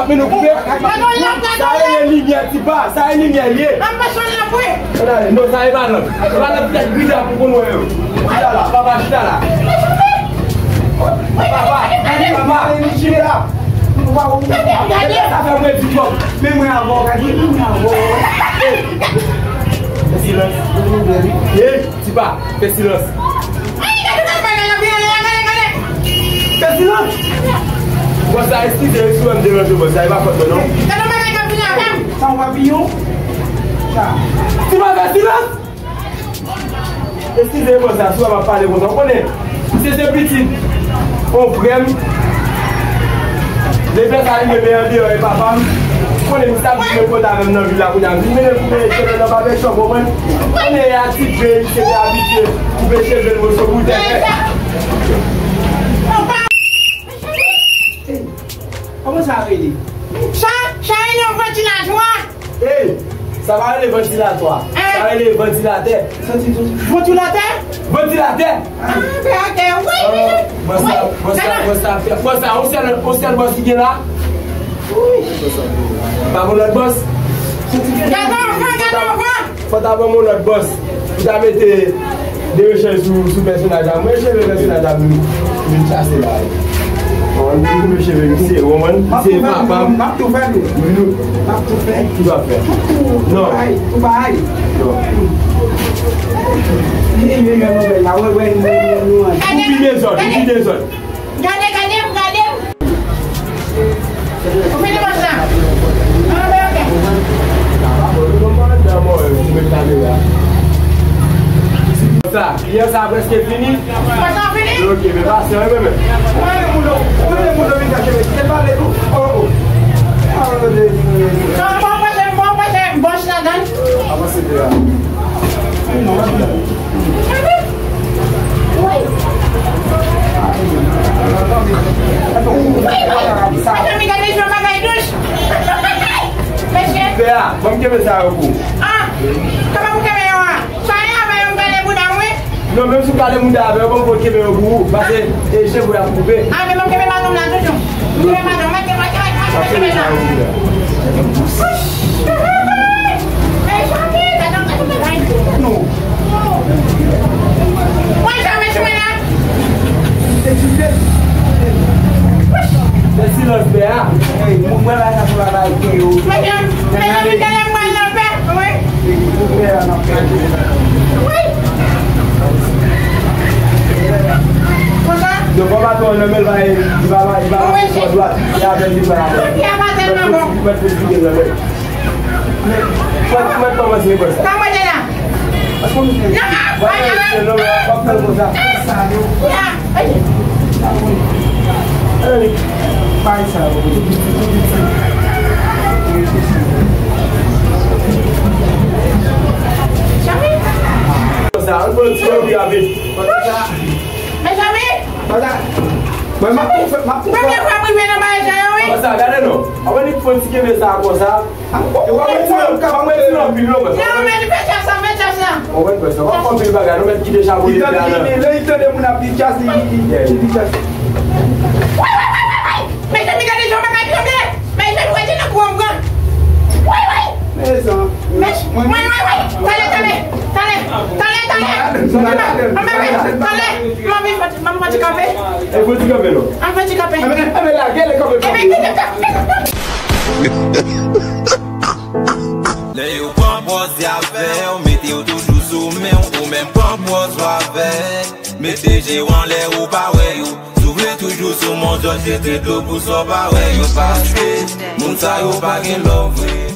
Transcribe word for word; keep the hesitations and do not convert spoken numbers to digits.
Men nou koupe. Sa e limyè, Tipa. Sa e limyè, ye. An pase yon lanp, wi. Non, sa e pa lanp. E pa lanp ki te grija pou konn wè yo. Chita la, papa, chita la. Papa, papa, chita la. Gade, gade. Sa fè mwen di twòp. Men mwen avè w, gade, men mwen avè w. Fè silans. Ye, Tipa, fè silans. Fè silans. Bòs la, eskize, si w wè m deranje w, bòs la, e pa fòt mwen, non. Gade yon bagay k ap vini avè m. Sa w pa piyon? Sa. Tipa, fè silans. Eskize, bòs la, si w wè m ap pale konsa, w konnen, se, se pitit yon frè m. Depi sa rive, men andeyò e papa m. Konnen misye ap vin mete kont avè m nan vil la kounye a. Vin mennen l koupe cheve nan barbechop, konprann? Konnen e a ti pe, misye te abitye koupe cheve l moso pou tèt. Kòman sa rele? Sa, sa rele yon vantilatwa. Ey, sa pa rele vantilatwa. Sa rele vantilatè. Vantilatè? Vantilatè. Ah, ok, wi, wi. Bòs la, bòs la, bòs la, bòs la, yon sèl, yon sèl bòs ki gen la. Wi. Pa gon lòt bòs. Gade anvan, gade anvan. Fò ta ban m yon lòt bòs. Pou ta mete de rechèch sou, sou pèsonaj la. Mwen cheve pèsonaj la vin, vin chase la. Bon, m vin cheve misye, w konprann? Misye papa m. M ap tou fè l. M ap tou fè. Ki w ap fè? Non. Tou bagay, tou bagay. Non. Li menm yon nouvèl la, wè, wè, nou, nou, nou. Ou ki dezòd, ou ki dezòd. Gade, gade m, gade m. Ou fini bòs la? An, ben, ok. Sa, kliyan sa prèske fini. Bòs la fini? Ok, men pasyan, wi, men, men. Ou mande moun yo, ou mande moun yo vin chache, men kite pale tou. Oh, oh. Ah, oh, de, de, de. Non, pa pase, pa pase bòs la dan. Avanse de la. Mezanmi, gade jan bagay dous. Mesye. Fè a, ban m kenbe sa yo pou ou. Ah, kòman pou kenbe yo a? Sa e avè yo m kale bouda m, wi. Non, menm si w kale bouda avè yo, ban m kenbe yo pou ou. Pase, e, cheve a koupe. Ah, men ban m kenbe baton m la toujou. M kenbe baton, mete, mete, mete, mete, mete, mete. Mezanmi, gade yon bagay. Mwen janm echwe la. Se silans pè a. Mwen la sa pou la bay ke yo. Mwen janm, mwen janm, mwen janm, mwen janm, wi. Wi. Konsa? Donk, fò patwon nan men l, li pa, li pa, li pa fò dwat. Li avè l, li pa avè l. Li pa tèlman bon. Li mèt fè ti gen nan men l. Mèt, mèt kòmanse konsa. Sa mwen te la. Paske mwen te. Non, non, non, non, non, non, non, non, non. Ya. Ann, bay sa yo, tou piti, tou piti. Sa, ann pran ti yo pi rapid. Mezanmi! Mwen, m ap tou fè, m ap tou fè. Premye fwa m rive nan bagay sa yo, wi. Sa, gade non. Ann, ann fè ti kenbe sa konsa. Ou pa mwen ti anpil non, mwen. Non, men li fè chèf sa, fè chèf sa. Ou wè, mwen, sa pa anpil bagay, nou mèt kite chapo li la. Li tande moun ap di djaz, li, li, li, li di djaz. Wi, wi, wi, wi, wi. Mezanmi, gade jan bagay tranble. Mezanmi, wè ti nan kou an pran. Wi, wi. Mezanmi. Mwen, mwen, mwen. Talè, talè. Talè, talè, talè. Talè. Mwen, mwen, mwen. Talè. Mwen, mwen, mwen. Mwen, mwen, mwen, ti kanpe. E pou ti kanpe, non? Mwen, mwen, ti kanpe. E, e, e, lage, lage kanpe. E, mwen, mwen, mwen. Lè yo pran pòz y avè w, mete yo toujou sou men w, ou menm pran pòz w avè. Mete je w anlè ou pa wè yo. Si w vle toujou sou mon zòn, jete dlo pou sa w pa wè yo. Paske moun sa yo pa gen love vre.